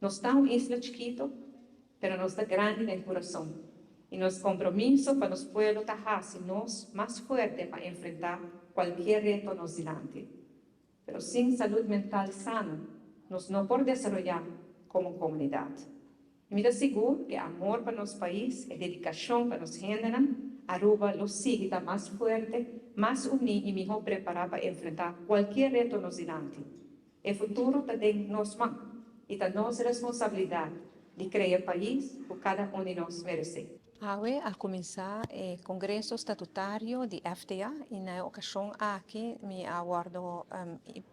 Nos ta un isla chikito, pero nos ta grandi den curason. Y nos compromiso pa nos pueblo ta haci nos mas fuerte pa enfrenta cualkier reto nos dilanti. Pero sin salud mental sano, nos no por desaroya como comunidad. Y mi ta sigur cu amor pa nos pais y dedicacion pa nos hendenan, Aruba lo sigui ta mas fuerte, mas uni y miho prepara pa enfrenta cualkier reto nos dilanti. E futuro ta den nos man y ta nos responsabilidad di crea e pais cu cada un di nos merece. Awe a cuminsa e Congreso Statutario di FTA y na e ocasion aki mi a wordo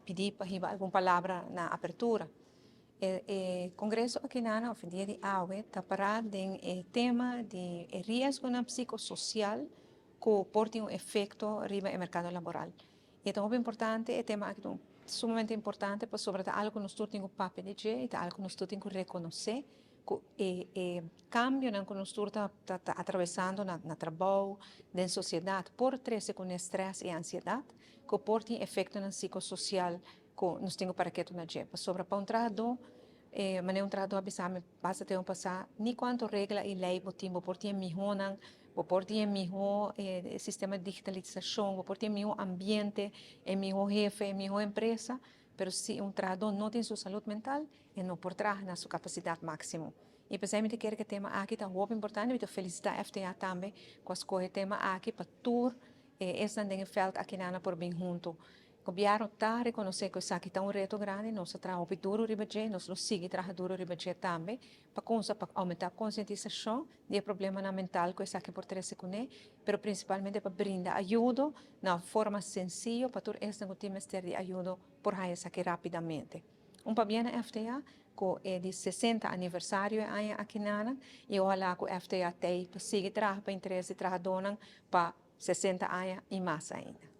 pidi pa hiba algun palabra na apertura. E congreso aki nan of e dia di awe ta para den e tema di e riesgonan psicosocial cu por tin un efecto riba e mercado laboral. Y ta hopi importante, e tema aki ta sumamente importante pasobra ta algo cu nos tur tin cu papia di dje y ta algo cu nos tur tin cu reconoce cu e cambionan cu nos tur ta atravesando na trabou, den sociedad por trece cu ne stress y ansiedad cu por tin efectonan psicosocial cu nos tin cu para ketu na dje. Pasobra pa un trahadó, manera un trahadó a bisa mi basta tempo pasá, ni cuanto regla y ley bo tin, bo por tin e mihonan, bo por tin e miho sistema di digitalisacion, bo por tin e miho ambiente, e miho hefe, e miho empresa, pero si un trahadó no tin su salud mental, e no por traha na su capacidad maximo. Y p'esei mi ta kere cu e tema aki ta hopi importante, mi ta felicita FTA tambe cu a scoge e tema aki pa tur esnan den e veld akinan a por bin hunto. Gobierno ta reconoce cu esaki ta un reto grandi, nos a traha hopi duro riba dje, nos lo sigui traha duro riba dje tambe pa cunsa pa aumenta concientisacion di e problemanan mental cu esaki por trece cune, pero principalmente pa brinda ayudo na forma senciyo pa tur esnan cu tin mester di ayudo por haya esaki rapidamente. Un pabia na FTA cu e di 60 aniversario e aña aki nanan y ohala cu FTA t'ey pa sigui traha pa interes di trahadonan pa 60 aña y mas ainda.